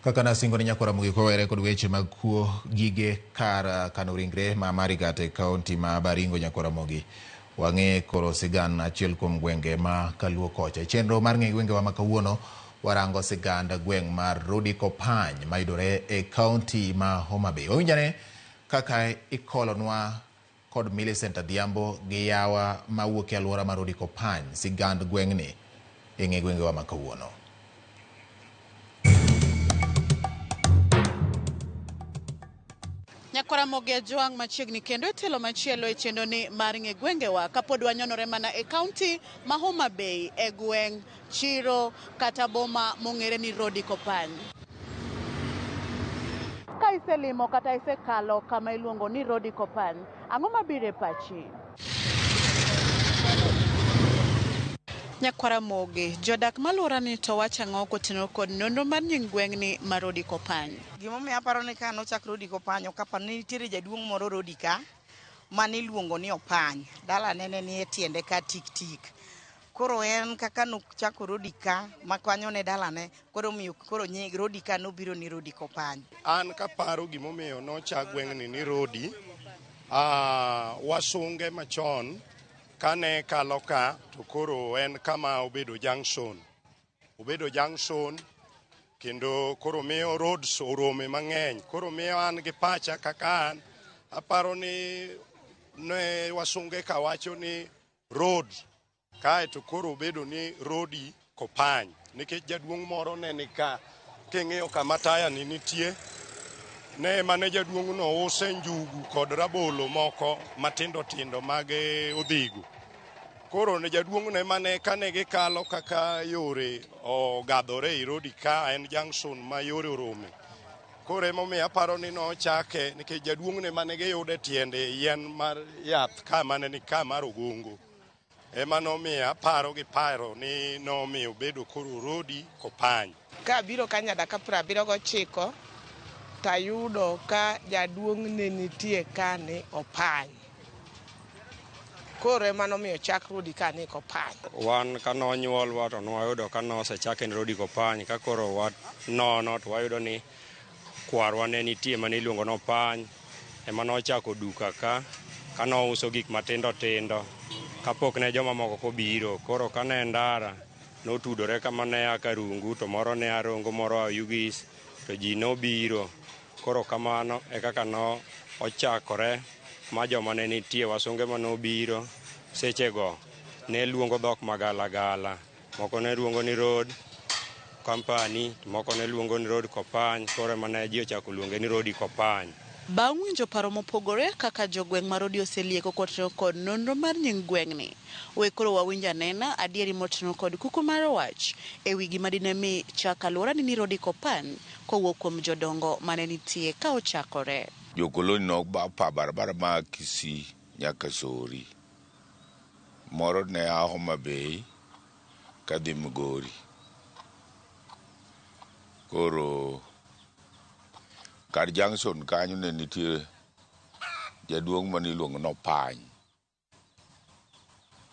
Kaka nasingo ni nyakwara Ramogi kowere kod weche mag kuo gige kar kano ringre ma Marigat e kaunti ma Baringo nyakwara Ramogi. Wang'e koro sigand achiel kuom gwenge ma kaluo kocha. E chenro mar ng'e gwengewa ma kawuono warango sigand gweng' mar Rodi Kopany mayudore e kaunti ma Homa Bay. Wawinjane kaka ikolonwa kod Millicent Adhiambo gi yawa mawuok e alwora mar Rodi Kopany sigand gweng'ni e ng'e gwengewa ma kawuono. Nyakwara Ramogi Ajwang' machiegni kendo e tielo machielo e chenro ni mar ng'e gwengewa kapod wanyonore mana e kaunti ma Homa Bay e gweng' chiro kata boma mong'ere ni Rodi Kopany. Ka iselimo kata isekalo kama iluongo ni Rodi Kopany, ang'o mabiro e pachi? Nyakwara Ramogi, jodak maluorani to wacho ang'o kotenore kod nonro mar nying gweng'ni mar Rodi Kopany? Gimomiyo aparo ni ka nochak Rodi Kopany, ok aparo ni nitiere jaduong' moro Rodi ka mane iluongo ni Opany. Dalane ne nie tiende ka tik tik. Koro en kaka nochako Rodi ka ma kanyo ne dalane, koro omiyo koro nying Rodi ka nobiro ni Rodi Kopany. An kaparo gimomiyo nochak gweng'ni ni Rodi, wasunge machon kane kalo ka to koro en kama obedo junction. Obedo junction kendo koro miyo roads orome mang'eny. Koro miyo an gi pacha kaka an aparo ni ne wasunge ka wacho ni road kae to koro obedo ni Rodi Kopany nikech jaduong' moro ne ni ka king'iyo kama taya ni nitie ne mane jaduong' no use njugu kod rabolo moko matindo tindo mag odhigo. Koro ne jaduong' ne mane kane gikalo kaka yore ogadhore e Rodi ka en junction ma yore orome. Koro emomiyo aparo ni nochake nikech jaduong' ne mane giyude tiende yien mar yath ka mane ni ka mar ogongo. Ema nomiyo aparo gi paro ni nomiyo obedo koro Rodi Kopany. Ka abiro ka nyaka 79 tayudo ka jaduong' ne nitie ka ni Opany. Koro ema nomiyo chak Rodi ka ni Kopany. Wan ka nonyuolwa to nwayudo ka nosechake ni Rodi Kopany, ka koro wanono to wayudo ni kwarwa ne nitie mane iluongo ni Opany, ema nochako duka ka, ka nouso gik matindo tindo kapok ne joma moko kobiro. Koro ka ne ndara notudore kama ne a Karungu to moro ne a Rongo moro a Oyugis to ji nobiro. Koro kamano e kaka no ochakore ma joma ne nitie wasunge manobiro sechego ne luongo dhok magalagala. Moko ne luongo ni road company, moko ne luongo ni Road Kopany, koro ema ne ji ochako luonge ni Rodi Kopany. Bang' winjo paro mopogore kaka jogweng' ma Rodi oselieko kotenore kod nonro mar nying gweng'ni, we koro wawinj anena adieri motenore kod kuku mar wach e wi gima dine mi chak alworani ni Rodi Kopany kowuok kuom jodongo mane nitie ka ochakore. Jokoloni nopa barabara ma Kisii nyaka Sori. Moro ne a Homa Bay kadhi Migori. Koro kar junction kanyo ne nitie jaduong' mane iluongo ni Opany.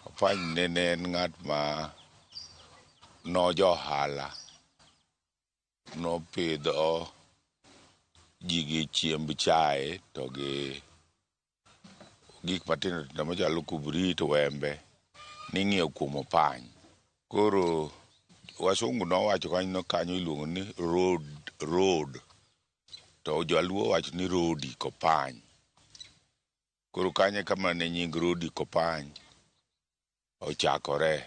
Opany ne en ng'at ma no ja ohala. Nopidho ji gi chiemb chae to gi gik matindo tindo machalo kubrit, wembe ning'iewo kuom Opany. Koro wasungu nowacho kanyo kanyo iluongo ni road, road to jaluo wacho ni Rodi Kopany. Koro kanyo e kama ne nying Rodi Kopany ochakore.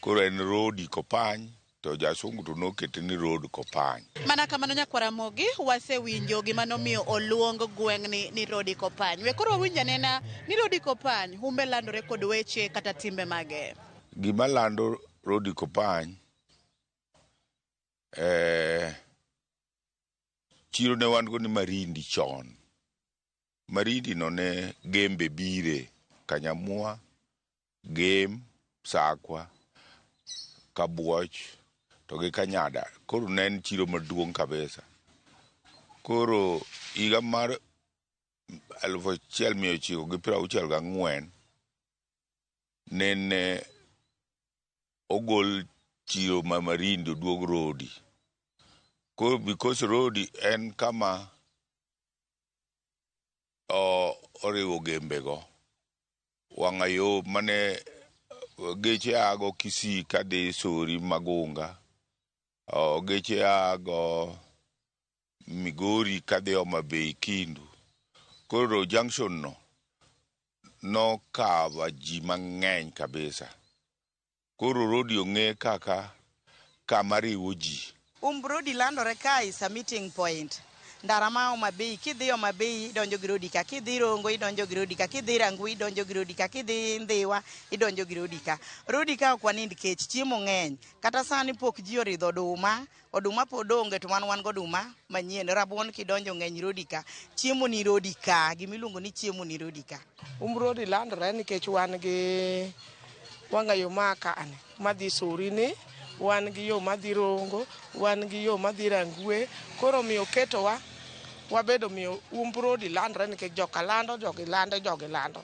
Koro en Rodi Kopany to jasungu to nokete ni Road Kopany. Mana kamano nyakwara Ramogi, wasewinjo gima nomiyo oluong gweng'ni ni Rodi Kopany. We koro wawinj anena ni Rodi Kopany humbe landore kod weche kata timbe mage. Gima lando Rodi Kopany chiro ne wan go ni Marindi chon. Marindi no ne gembe bire Kanyamwa, Gem, Sakwa, Kabuoch to gi Kanyada. Koro ne en chiro maduong' kabisa. Koro higa mar 1964 nene ogol chiro ma Marindi oduog Rodi. Koro because Rodi en kama oriwo gembego, wang'ayo mane geche ago Kisii kadhi Sori Magunga, geche ago Migori kadhi Homa Bay Kindu. Koro junction no nokawa ji mang'eny kabisa. Koro Rodi ong'e kaka kama riwo ji. Rodi landore ka is a meeting point. Ndara ma Homa Bay, kidhi Homa Bay idonjo gi Rodi ka, kidhi Rongo idonjo gi Rodi ka, kidhi Rangwe idonjo gi Rodi ka, kidhi Ndhiwa idonjo gi Rodi ka. Rodi ka ok wanind kech, chiemo ng'eny. Kata sani pok ji oridho oduma, oduma pod onge to wan wan goduma manyien. Rabuon kidonjo ng'eny Rodi ka. Chiemo ni Rodi ka, gimiluongo ni chiemo ni Rodi ka. Rodi landore nikech wan gi wang'ayo ma kani madhi Sori ni, wan gi yo madhi Rongo, wan gi yo madhi Rangwe. Koro miyo ketowa wabedo miyo Rodi landore nikech joka lando, jogi lando, jogi lando.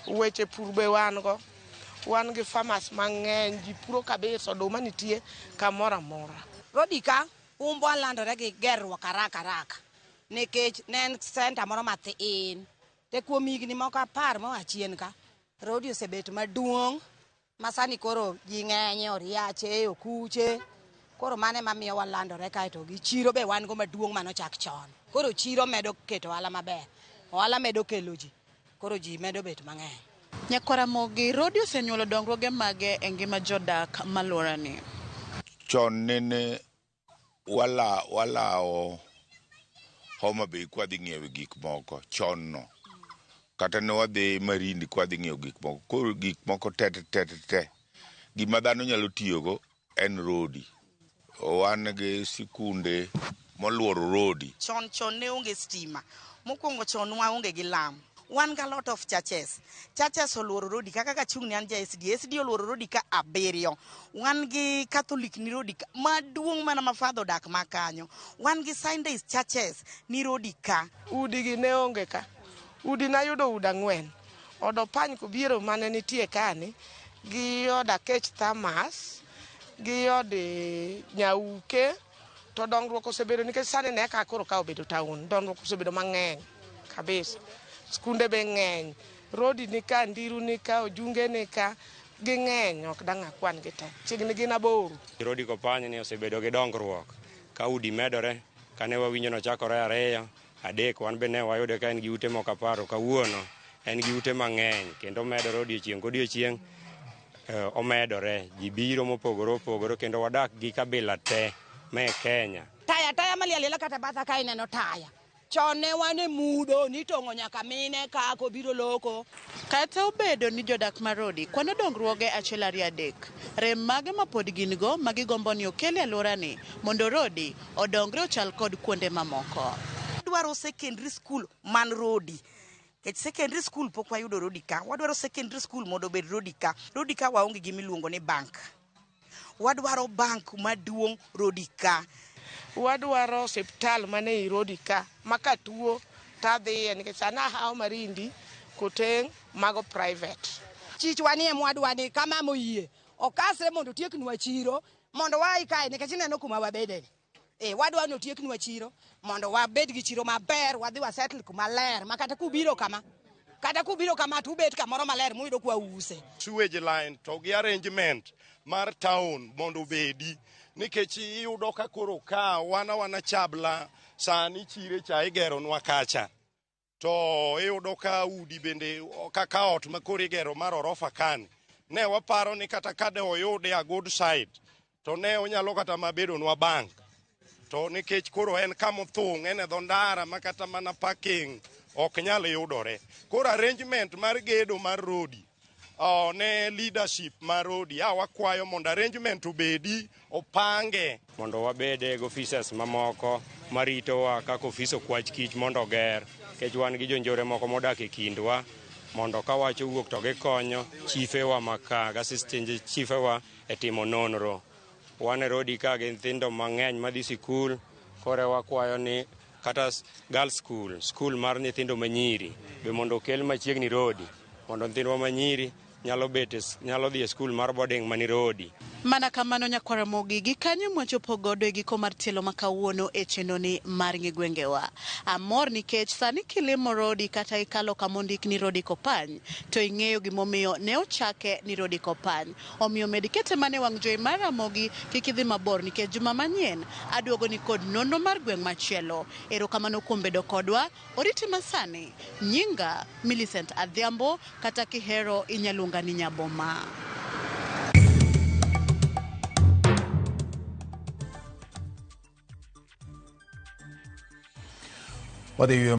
Weche pur be wan go. Wan gi farmers mang'eny, ji puro kabisa, oduma nitie kamoro amora. Rodi ka umbwa landore gi gerruok haraka haraka nikech ne en center moro mathin. Te kuom higni moko 10 moa chien ka, Rodi osebet maduong' ma sani koro ji ng'enye, oriache, okuche. Koro mano ema miyo walandore kaeto gi chiro be wan go maduong' manochak chon. Koro chiro medo keto ohala maber, ohala medo kelo ji, koro ji medo bet mang'eny. Nyakwaramogi, Rodi osenyuolo dongruoge mage e ngima jodak malworani? Chon nene walawo Homa Bay kwadhi ng'iewo gik moko chon no. Kata ne wadhi Marindi kwadhi ng'iewo gik moko. Koro gik moko te te te te. Gima dhano nyalo tiyogo en Rodi. Wan gi sikunde moluoro Rodi. Chon chon ne onge stima. Mokwongo chon waonge gi lam. Wan ga lot of churches. Churches oluoro Rodi ka, kaka chung' ni an ja SDA. SDA oluoro Rodi ka 7. Wan gi Catholic ni Rodi ka, maduong' mana ma father odak ma kanyo. Wan gi Sundays churches ni Rodi ka. Udi gi ne onge ka. Udi nayudo udi 4. Od Opany Kobiero mane nitie kani, gi od Akech Thomas, gi od Nyauke. To dongruok osebedo nikech sani ne ka koro ka obedo town. Dongruok osebedo mang'eny kabisa. Skunde be ng'eny. Rodi ni ka, Ndiru ni ka, Ojunge ni ka, ging'eny, ok dang' akwan gi te. Chiegni gin 8. Rodi Kopany ni osebedo gi dongruok. Ka udi medore, kane wawinjo nochakore 2, 3, wan be ne wayude ka en gi ute moko 10, kawuono en gi ute mang'eny kendo omedore odiochieng' kodiochieng', omedore. Ji biro mopogore opogore kendo wadak gi kabila te me Kenya. Taya taya maliel aliela kata batha ka ineno taya. Chon ne wan e mudho, nitong'o nyaka mine ka kobiro loko. Kata obedo ni jodak ma Rodi kwano dongruoge 1 2 3, rem mage ma pod gin go ma gigombo ni okel e alworani mondo Rodi odongre ochal kod kuonde mamoko. Wadwaro secondary school man Rodi. Nikech secondary school pok wayudo Rodi ka. Wadwaro secondary school mondo obed Rodi ka. Rodi ka waonge gima iluongo ni bank. Wadwaro bank maduong' Rodi ka. Wadwaro osiptal mane ei Rodi ka, ma ka tuo tadhiye nikech sani ahawo Marindi, Koteng', mago private. Chichwa ni ema wadwa ni ka mama oyie, okasre mondo otieknwa chiro, mondo waai kae nikech ineno kuma wabede ni. Wadwa ni otieknwa chiro, mondo wabed gi chiro maber, wadhi wasettle kuma ler, ma kata kubiro kama, kata kubiro kama to ubet kamoro maler muyudo kwa use. Sewage line to gi arrangement mar town mondo obedi, nikech iyudo ka koro ka wana wana chabla sani chire cha igeronwa kacha. To iyudo ka udi bende kaka ot ma koro igero mar orofa kani. Ne waparo ni kata ka de oyude a good side, to ne onyalo kata mabedonwa bank. To nikech koro en kama othung', en e dho ndara ma kata mana parking ok nyal yudore. Koro arrangement mar gedo mar Rodi, ne leadership mar Rodi, wakwayo mondo arrangement obedi, opange. Mondo wabede gi officers mamoko maritowa kaka ofis okwach kich mondo oger. Nikech wan gi jonjore moko modak e kindwa, mondo ka wach owuok to gikonyo chifewa ma ka, gi assistant chifewa e timo nonro. Wan e Rodi ka gi nyithindo mang'eny madhi sikul, koro wakwayo ni kata girls school, school mar nyithindo manyiri, be mondo okel machiegni Rodi, mondo nyithindwa manyiri nyalo dhi e school mar boarding mani Rodi. Mana kamano nyakwar Ramogi, gi kanyo mwachopo godo e giko mar tielo ma kawuono e chenroni mar Ng'i Gwengewa. Amor nikech sani kilimo Rodi kata ikalo kama ondik ni Rodi Kopany to ing'eyo gimomiyo ne ochake ni Rodi Kopany. Omiyo med kete mana e wang' jowi mar Ramogi kik idhi mabor nikech juma manyien aduogoni kod nonro mar gweng' machielo. Erokamano kuom bedo kodwa, oriti masani. Nyinga Millicent Adhiambo kata kihero inyaluonga ni Nyaboma. Wadhi